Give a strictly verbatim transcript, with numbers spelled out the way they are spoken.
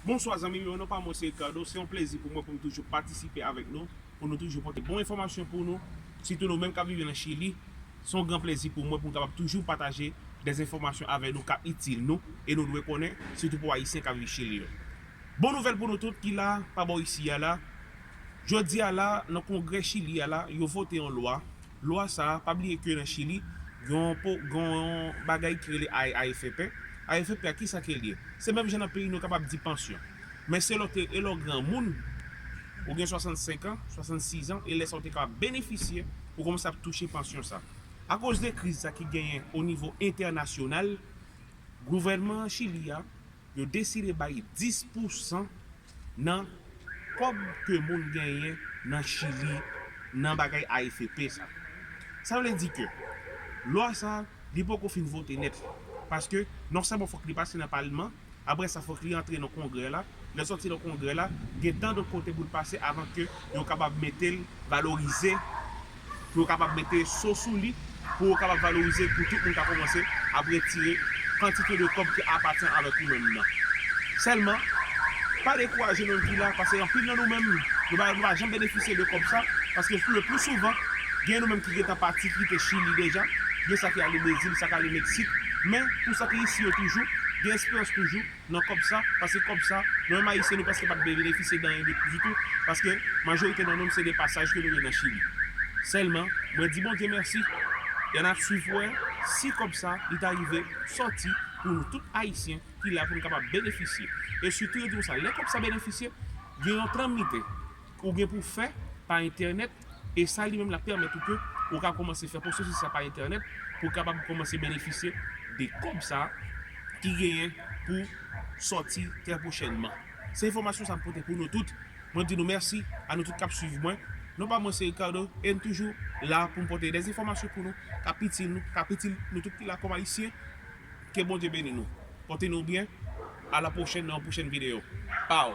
Bonswa zanmi m yo, non pa mwen se Ricardo. Se yon plezi pou mwen pou m toujou patisipe avèk nou, pou nou toujou pote bon enfòmasyon pou nou, sitou nou menm k ap viv nan Chili. Se yon gran plezi pou mwen pou m kapab toujou pataje de enfòmasyon avèk nou k ap itil nou e nou dwe konnen, sitou pou Ayisyen k ap viv Chili yo. Bon nouvèl pou nou tout ki la pa bò isi a la. Jodi a la, nan Kongrè Chili a la, yo vote yon lwa. Lwa sa a, pa bliye ke nan Chili, gen yon po- gen yon bagay ki rele A- AFP. AFP a, kisa ke l ye? Se menm jan nan peyi nou kapab di pansyon. Men se lè w te e lè w granmoun, ou gen swasannsenk an, swasannsis an, e lè sa w te kapab benefisye, ou kòmanse ap touche pansyon sa. Akoz de kriz sa ki genyen o nivo entènasyonal, gouvènman Chili a, yo deside bay dis pousan nan kòb ke moun genyen nan Chili nan bagay AFP sa. Sa vle di ke lwa sa, li poko fin vote nèt. Paske non sèlman fòk li pase nan palman, apre sa fòk li antre nan kongrè la. Lè sòti nan kongrè la, gen tan dòt kote pou l pase avan ke yo kapab mete l valorize, pou yo kapab mete so sou li, pou yo kapab valorize l, pou tout moun ka kòmanse ap retire kantite de kòb ki apatyen avèk ou menm nan. Sèlman, pa dekouraje nou menm ki la, paske anpil nan nou menm, nou pa, nou pa janm benefisye de kòb sa, paske le pli souvan, gen nou menm ki gentan pati kite Chili deja, gen sa ki ale Brezil, sa ki ale Meksik, men pou sa ki isi yo toujou, gen esperans toujou, nan kòb sa, paske kòb sa, nou menm Ayisyen, nou prèske pa t benefisye de anyen ditou, paske majorite nan nou, se de pasaj ke nou ye nan Chili. Sèlman, mwen di Bondye mèsi, e n ap swiv wè si kòb sa, li ta rive sòti pou nou tout Ayisyen ki la pou nou kapab benefisye. E sitou, yo di konsa, lè kòb sa benefisye, gen yon tranmite ou gen pou fè pa entènèt, e sa li menm l ap pèmèt ou ke ou ka kòmanse fè pwosesis sa pa entènèt pou w kapab kòmanse benefisye de kòb sa ki genyen pou sòti trè pwochènman. Se enfòmasyon sa m pote pou nou tout. Mwen di nou mèsi a nou tout k ap swiv mwen. Non pa mwen se Ricardo e m toujou la pou m pote de enfòmasyon pou nou k ap itil nou, k ap itil nou tout ki la kòm Ayisyen. Ke Bondye beni nou. Pote nou byen. A la pwochèn nan yon pwochèn videyo. Pow!